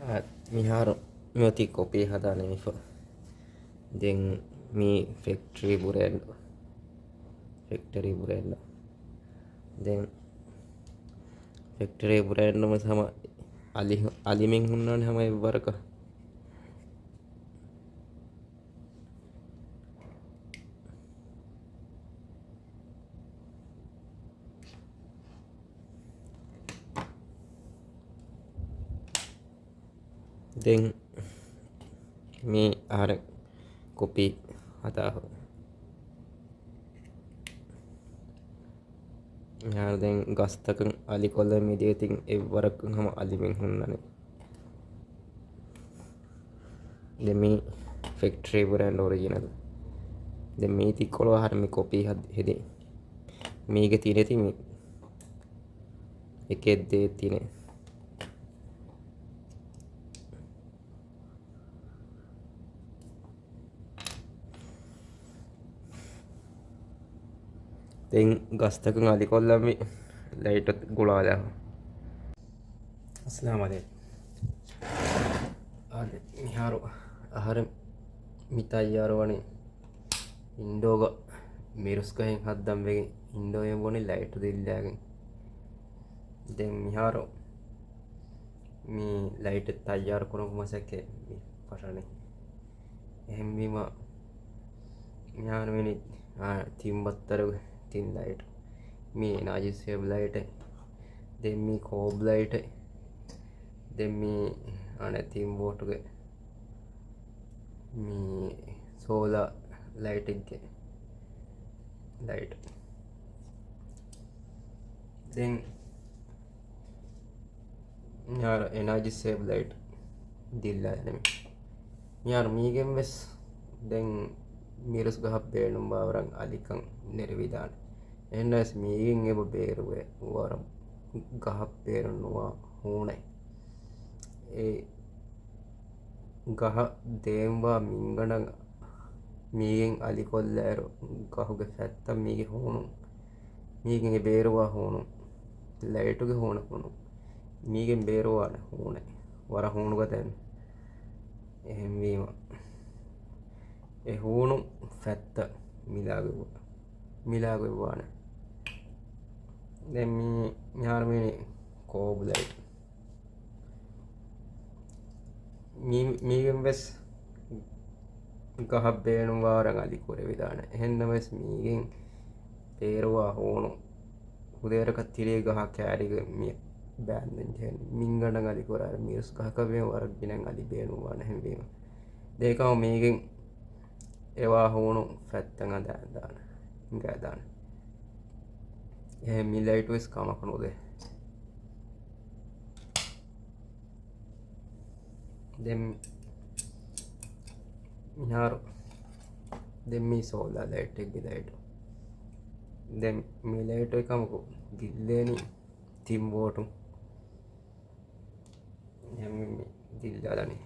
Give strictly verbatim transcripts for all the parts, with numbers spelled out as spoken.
އާ، މިހާރު މިއޮތީ ކޮޕީ ހަދާ ނިމިފަ. ދެން މީ ފެކްޓްރީ ބުރޭންޑް. ފެކްޓްރީ ބުރޭންޑް. ދެން ފެކްޓްރީ ބުރޭންޑު ވެސް ހަމަ އަލި-، އަލިމެން ހުންނާނެ ހަމަ އެއްވަރަކަށް. ދެން މީ އަހަރެން ކޮޕީ ހަދާފަ. މިހާރު ދެން ގަސްތަކަށް އަލިކޮށްލަން މިދިޔަ ތިން އެއްވަރަކަށް ހަމަ އަލިމެން ހުންނަނީ. ދެން މީ ފެކްޓްރީ ބްރޭންޑް އޮރިޖިނަލް. ދެން މީ ތިއްކޮޅު އަހަރެން މި ކޮޕީ ހަދ-، ހެދި. މީގެ ތިނެތި މި އެކެއް ދޭ ތިނެ. ދެން ގަސްތަކުން އަލިކޮށްލަން މި ލައިޓު ގުޅާލާ. އައްސަލާމު ޢަލައިކުމް. އާދެ، މިހާރު އަހަރެން މި ތައްޔާރު ވަނީ އިންޑޯގަ މިރުސް ގަހެއް ހައްދަން ވެގެން، އިންޑޯއިން ބުނި ލައިޓު ދިއްލާގެން. ދެން މިހާރު މި ލައިޓެއް ތައްޔާރު ކުރުމުގެ މަސައްކަތް މި ފަށަނީ. އެހެންވީމަ، މިހާރު މިނި، އާ، ތިން ބައްތަރުގެ ތިން ލައިޓު. މި އެނާޖީ ސޭވް ލައިޓެއް. ދެން މި ކޯބް ލައިޓެއް. ދެން މި އަނެއް ތިން ވޯޓުގެ މި ސޯލާ ލައިޓެއްގެ ލައިޓް. ދެން މިހާރު އެނާޖީ ސޭވް ލައިޓް ދިއްލާލަނީ. މިހާރު މީގެން ވެސް ދެން މިރުސް ގަހަށް ބޭނުންވާވަރަށް އަލިކަން ނެރެވިދާނެ. އެހެންނަމަވެސް މީގެން އެބަ ބޭރުވޭ ވަރަށް ގަހަށް ބޭނުން ނުވާ ހޫނެއް. އެ ގަހަށް ދޭންވާ މިންގަނޑަށް މީގެން އަލިކޮށްލާއިރު، ގަހުގެ ފައްތަށް މީގެ ހޫނު، މީގެން އެ ބޭރުވާ ހޫނު، ލައިޓުގެ ހޫނަކުނު، މީގެން ބޭރުވާނެ ހޫނެއް ވަރަށް ހޫނުގަދަ އެންމެ. އެހެންވީމަ، އެ ހޫނު ފައްތަށް މިލާގޮތް، މިލާގޮތްވާނެ. ދެން މީ، މިހާރު މީނީ ކޯބް ލައިޓް. މީ-، މީގެން ވެސް ގަހަށް ބޭނުންވާވަރަށް އަލި ކުރެވިދާނެ. އެހެންނަމަވެސް މީގެން ބޭރުވާ ހޫނު ކުދޭރަކަށް ތިރޭ ގަހަށް ކައިރިގެން މި ބާންދެން ޖެހެން. މިންގަނޑަށް އަލި ކުރާއިރު މިރުސް ގަހަކަށް ވެ ވަރަށް ގިނަ އަލި ބޭނުންވާނެ. އެހެންވީމަ، ދޭކަމަށް މީގެން އެވާ ހޫނު ފައްތަން އަދާ ދާނެ، ހިނގާ ދާނެ. އެހެން މި ލައިޓު ވެސް ކަމަކު ނުދޭ. ދެން މިހާރު ދެން މީ ސޯލާ ލައިޓެއްގެ ލައިޓު. ދެން މި ލައިޓު އެކަމަކު ދިއްލޭނީ ތިން ވޯޓު. ދެން މި ދިއްލާލަނީ.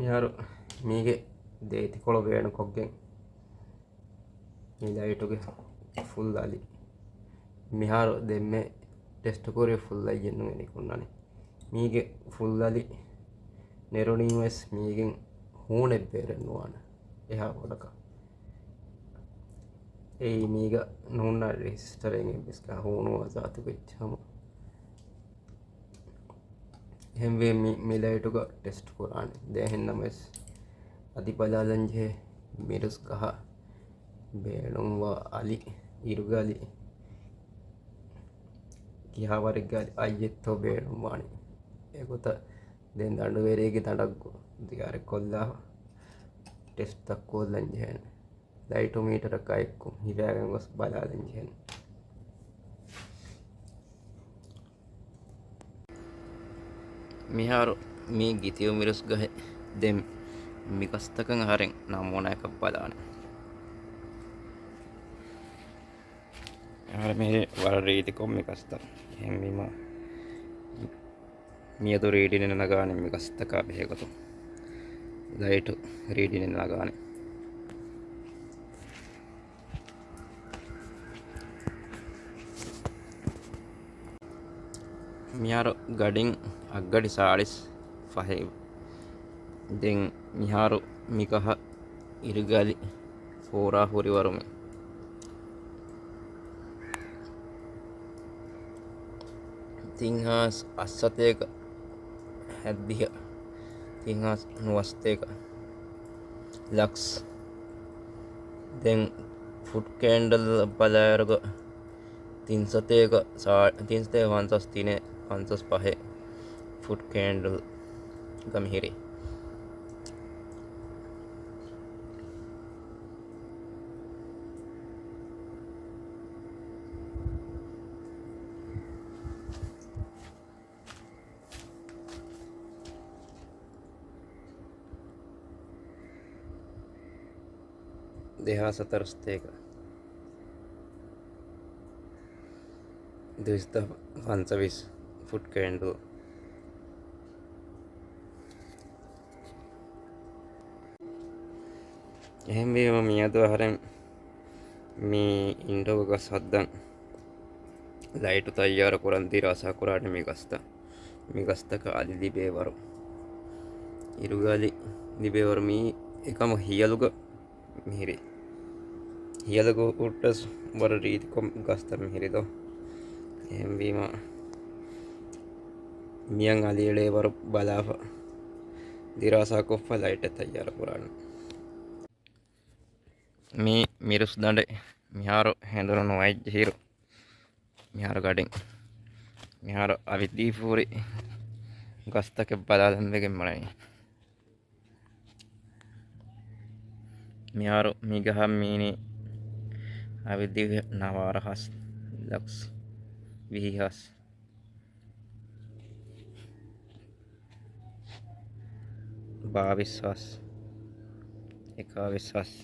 މިހާރު މީގެ ދޭތިކޮޅު ބޭނުންކޮށްގެން މި ލައިޓުގެ ފުލް އަލި. މިހާރު ދެންމެ ޓެސްޓު ކުރި ފުލް އަލިއެއް ނޫން އެނގި ހުންނާނެ. މީގެ ފުލް އަލި ނެރުނީމަވެސް މީގެން ހޫނެއް ބޭރެއް ނުވާނެ އެހާ ބޮޑަކަށް. އެއީ މީގަ ނޫންނާ ރެސިސްޓަރެއް އެއްވެސް ހޫނު ޒާތުގެ ހަމަ. އެހެންވެ މި، މި ލައިޓުގަ ޓެސްޓް ކުރާނެ. ދޭހެން ނަމަވެސް އަދި ބަލާލަން ޖެހޭ މިރުސް ގަހަށް ބޭނުންވާ އަލި، އިރުގެ އަލި، ކިހާވަރެއްގެ އަލި އައްޔެއްތޯ ބޭނުންވާނެ. އެގޮތަށް ދެން ދަނޑުވެރިއެއްގެ ދަނޑަށް ޒިޔާރަތް ކޮށްލާ ޓެސްޓްތައް ކޮށްލަން ޖެހޭނެ. ލައިޓުމީޓަރަކާ އެއްކޮށް ހިފާގެން ގޮސް ބަލާލަން ޖެހޭނެ. މިހާރު މީ ގިތިއު މިރުސް ގަހެއް. ދެން މި ގަސްތަކަށް އަހަރެން ނަމޫނާއަކަށް ބަލާނެ. އަހަރެން މިހިރީ ވަރަށް ރީތިކޮށް މި ގަސްތައް. އެހެންވީމަ، މިއަދު ރީޑިނެއް ނަގާނެ މި ގަސްތަކާ ބެހޭގޮތުން. ލައިޓު ރީޑިނެއް ނަގާނެ. މިހާރު ގަޑިން އަށްގަޑި ސާޅީސް ފަހެއް. ދެން މިހާރު މިގަހަށް އިރުގަލި ފޯރާ ހުރިވަރު މި ތިން ހާސް އަށްސަތޭކަ ހައްދިހަ، ތިން ހާސް ނުވަސަތޭކަ ލަކްސް. ދެން ފުޓް ކޭންޑަލް ބަލާއިރުގަ ތިންސަތޭކަ ސާ-، ތިންސަތޭކަ ފަންސާސް ތިނެއް، ފަންސާސް ފަހެއް ފުޓް ކޭންޑަލް ގަ މިހިރީ. ދެހާސް ހަތަރުސަތޭކަ ދުއިސައްތަ ފަންސަވީސް ފުޓް ކޭންޑުލް. އެހެންވީމަ، މިއަދު އަހަރެން މި އިންޑޯގަ ގަސް ހައްދަން ލައިޓު ތައްޔާރު ކުރަން ދިރާސާ ކުރާނެ މި ގަސްތައް. މި ގަސްތަކަށް އަލި ލިބޭވަރު، އިރުގަ އަލި ލިބޭވަރު މީ އެކަމަށް ހިޔަލުގަ މިހިރީ. ހިޔަލަކު ހުއްޓަސް ވަރަށް ރީތިކޮށް ގަސްތައް މިހިރީ ދޯ. އެހެންވީމަ، މިޔަން އަލިއެޅޭ ވަރު ބަލާފަ، ދިރާސާކޮށްފަ ލައިޓެއް ތައްޔާރު ކުރާނެ. މީ މިރުސް ދަނޑެއް. މިހާރު ހެނދުނު ނުވައެއްޖެހިރު، މިހާރު ގަޑިން، މިހާރު އަވިދީފަ ހުރި ގަސްތަކެއް ބަލާލަން ވެގެން މިއަންނަނީ. މިހާރު މިގަހަށް މީނީ އަވިދި ނަވާރަ ހާސް ލަކްސް ވިހި ހާސް ބާވީސް ހާސް އެކާވީސް ހާސް.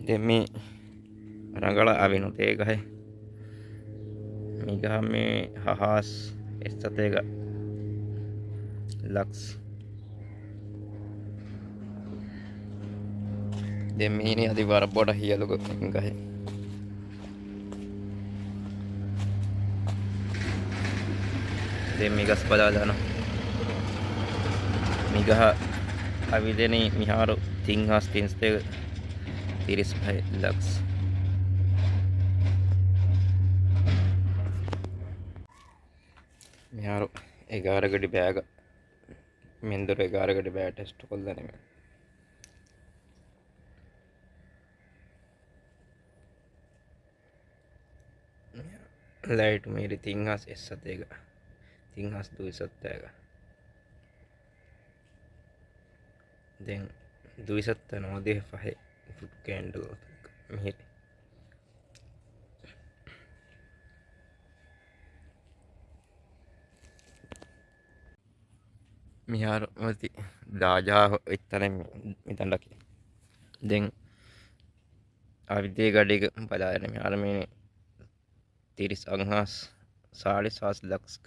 ދެން މި ރަނގަޅަށް އަވި ނުދޭ ގަހެއް. މި ގަހަށް މި ހަ ހާސް އެއްސަތޭކަ ލަކްސް. ދެން މީނީ އަދި ވަރަށް ބޮޑަށް ހިޔަލުގަ ގަހެއް. ދެން މި ގަސް ބަލާލާނަން. މި ގަހަށް އަވިދެނީ މިހާރު ތިން ހާސް ތިންސަތޭކަ ތިރީސް ފަހެއް ލަކްސް. މިހާރު އެގާރަ ގަޑި ބައިގަ، މެންދުރު އެގާރަ ގަޑި ބައި ޓެސްޓް ކޮށްލަނީ. ލައިޓު މިހިރީ ތިން ހާސް އެއްސަތޭކަ، ތިން ހާސް ދުއިސައްތައިގަ. ދެން ދުއިސައްތަ ނުވަދިހަ ފަހެއް ފުޓް ކޭންޑަލް މިހިރީ. މިހާރު އޮތީ ދާޖާ އޮތްތަނެއް މި، މި ދަނޑަކީ. ދެން އަވިދޭ ގަޑީގަ ބަލާލި މިހާރު މީނީ ތިރީސް އަށްހާސް ސާޅީސް ހާސް ލަކްސް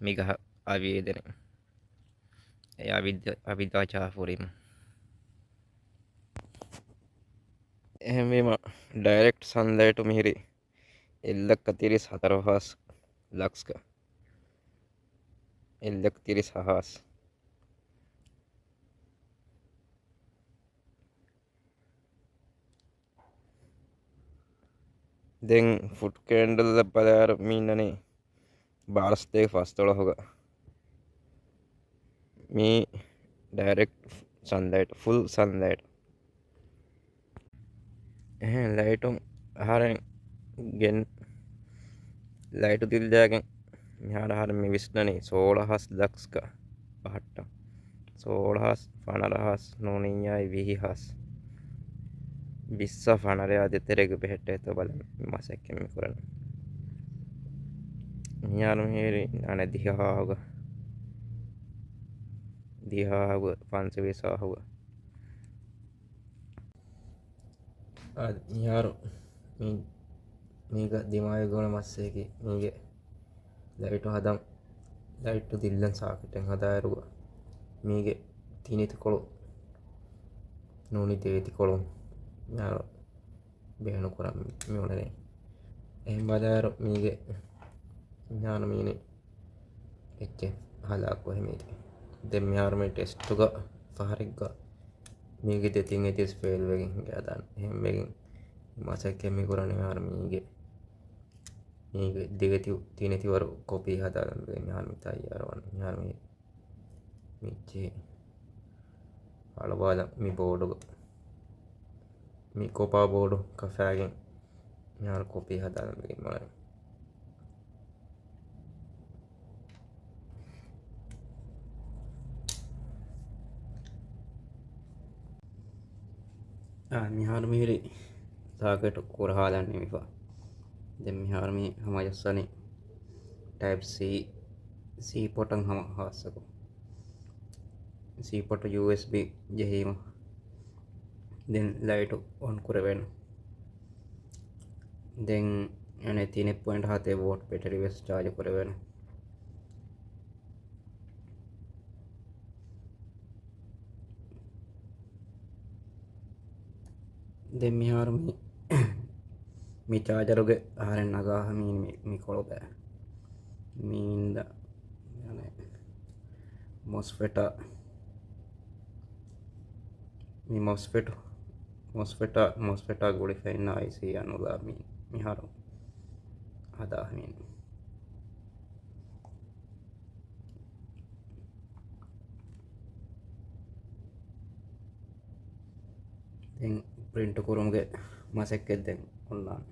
މި ގަހަށް އަވި އެދެނީ. އެ އަވިދާ، އަވިދާ ޗާފުރީމަ. އެހެންވީމަ، ޑައިރެކްޓް ސަންލައިޓު މިހިރީ އެއްލައްކަ ތިރީސް ހަތަރު ހާސް ލަކްސްގަ. އެއްލައްކަ ތިރީސް ހާސް. ދެން ފުޓް ކޭންޑަލް ބަލާއިރު މި އިންނަނީ ބާރަ ސަތޭކަ ފަސްދޮޅަހުގަ. މީ ޑައިރެކްޓް ސަންލައިޓް، ފުލް ސަންލައިޓް. އެހެން ލައިޓުން އަހަރެން ގެން، ލައިޓު ދިއްލައިގެން މިހާރު އަހަރެން މި ވިސްނަނީ ސޯޅަ ހާސް ލަކްސްގަ ބަހައްޓަން. ސޯޅަ ހާސް، ފަނަރަ ހާސް، ނޫނިއްޔާއި ވިހި ހާސް. ވިއްސަށް ފަނަރަޔާ ދޭތެރޭގަ ބެހެއްޓޭތޯ ބަލަން މަސައްކަތް މި ކުރަނީ. މިހާރު މިހިރީ އަނެއް ދިހަ ހާހުގަ، ދިހަ ހާހުގަ، ފަންސަވީސް ހާހުގަ. އާދެ، މިހާރު މީ، މީގަ ދިމާވެގެން އުޅޭ މައްސަލައަކީ، މީގެ ލައިޓު ހަދަން، ލައިޓު ދިއްލަން ސާކެޓެއް ހަދާއިރުގަ، މީގެ ތިނެތިކޮޅު ނޫނީ ދޭތިކޮޅު މިހާރު ބޭނުންކުރަން މި އުޅެނީ. އެހެން ބަލާއިރު މީގެ، މިހާރު މީނި އެއްޗެއް ހަލާކު އެހެން މީތި. ދެން މިހާރު މި ޓެސްޓުގަ ފަހަރެއްގަ މީގެ ދެތިން އެތިސް ފެއިލް ވެގެން ހިނގާދާނެ. އެހެން ވެގެން މަސައްކަތް މި ކުރަނީ މިހާރު މީގެ، މީގެ ދެތި، ތިނެތި ވަރު ކޮޕީ ހަދާލަން ވެގެން މިހާރު މި ތައްޔާރުވަނީ. މިހާރު މި މިއްޗި އަޅުވާލަން މި ބޯޑުގަ. މި ކޮޕާ ބޯޑު ކަފާގެން މިހާރު ކޮޕީ ހަދާލަން ވެގެން މިއުޅެނީ. އާ، މިހާރު މިހިރީ ސާކެޓު ކުރަހާލަން ނިމިފަ. ދެން މިހާރު މި ހަމަޖައްސަނީ ޓައިޕް ސީ، ސީ ޕޯޓަށް ހަމަ ހާއްސަކޮށް. ސީ ޕޯޓު ޔޫ އެސް ބީ ޖެހީމަ ދެން ލައިޓު އޮން ކުރެވޭނެ. ދެން އަނެއް ތިނެއް ޕޮއިންޓް ހަތެއް ވޯޓް ބެޓަރީ ވެސް ޗާޖު ކުރެވޭނެ. ދެން މިހާރު މި، މި ޗާޖަރުގެ އަހަރެން ނަގާ މީ، މި، މި ކޮޅު ބައި. މީންދަ، އަނެއް މޮސްފެޓާ، މި މޮސްފެޓު، މޮސްފެޓާ، މޮސްފެޓާ ގުޅިފައިންނާ އައިސީ އަނުލާ މި، މިހާރު ހަދާ މީން. ދެން ޕްރިންޓް ކުރުމުގެ މަސައްކަތް ދެން އޮންނާނެ.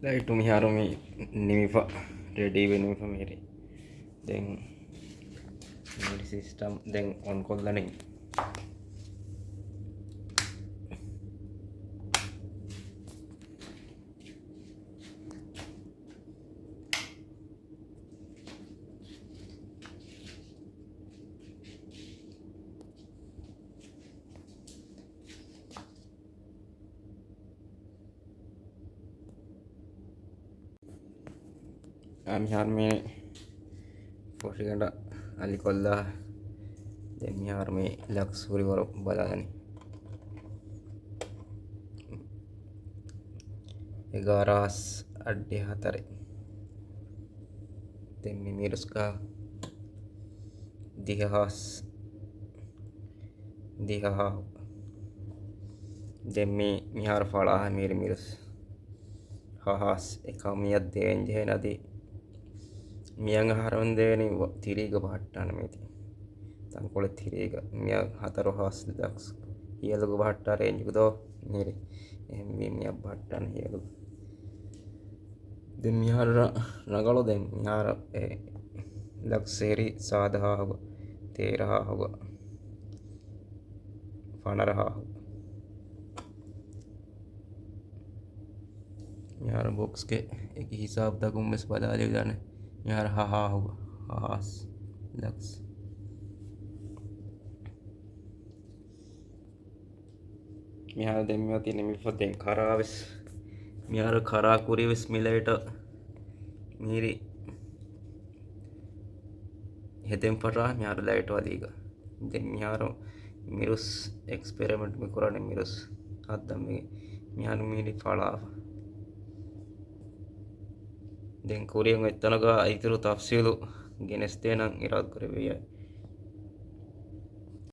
ލައިޓު މިހާރު މި ނިމިފަ، ރެޑީވެ ނިމިފަ މިހިރި. ދެން މިހިރި ސިސްޓަމް ދެން އޮން ކޮށްލަނީ. އާ، މިހާރު މި ފޮށިގަނޑަށް އަލިކޮށްލާ. ދެން މިހާރު މި ލަކްސް ހުރިވަރު ބަލާލަނީ. އެގާރަ ހާސް އައްޑިހަ ހަތަރެއް. ދެން މި މިރުސްގަ ދިހަ ހާސް ދިހަ ހާހު. ދެން މި މިހާރު ފަޅާ މިރި މިރުސް ހަ ހާސް އެކަމިޔަށް ދޭން ޖެހޭނެ އަދި މިއަށް އަހަރުން ދޭނީ ތިރީގަ ބަހައްޓާނެ މީތި. ތަންކޮޅެއް ތިރީގަ މިއަށް ހަތަރު ހާސް ލަކްސް ހިޔަލުގަ ބަހައްޓާ ރޭންޖުގަ ދޯ މިރި. އެހެންވީ މިއަށް ބަހައްޓާނެ ހިޔަލުގަ. ދެން މިހާރު ރަ-، ރަނގަޅު ދެން މިހާރު އެ ލަކްސް ހެރި ސާދަ ހާހުގަ، ތޭރަ ހާހުގަ، ފަނަރަ ހާހުގަ. މިހާރު ބޮކްސްގެ އެކި ހިސާބުތަކުން ވެސް ބަލާލެވިދާނެ. މިހާރު ހަ ހާހުގަ، ހާސް ލަކްސް. މިހާރު ދެން މިއޮތީ ނިމިފަ ދެން ކަރާ ވެސް. މިހާރު ކަރާ ކުރީ ވެސް މި ލައިޓަށް މީރި ހެދެން ފަށާ މިހާރު ލައިޓު އަލީގަ. ދެން މިހާރު މިރުސް އެކްސްޕެރިމެންޓް މި ކުރާނެ މިރުސް ހައްދަން މި މިހާރު މީރި ފަޅާފަ. ދެން ކުރިޔަށް އޮތްތަނުގަ އިތުރު ތަފްސީލު ގެނެސްދޭނަން އިރާދަކުރެއްވިއްޔާ.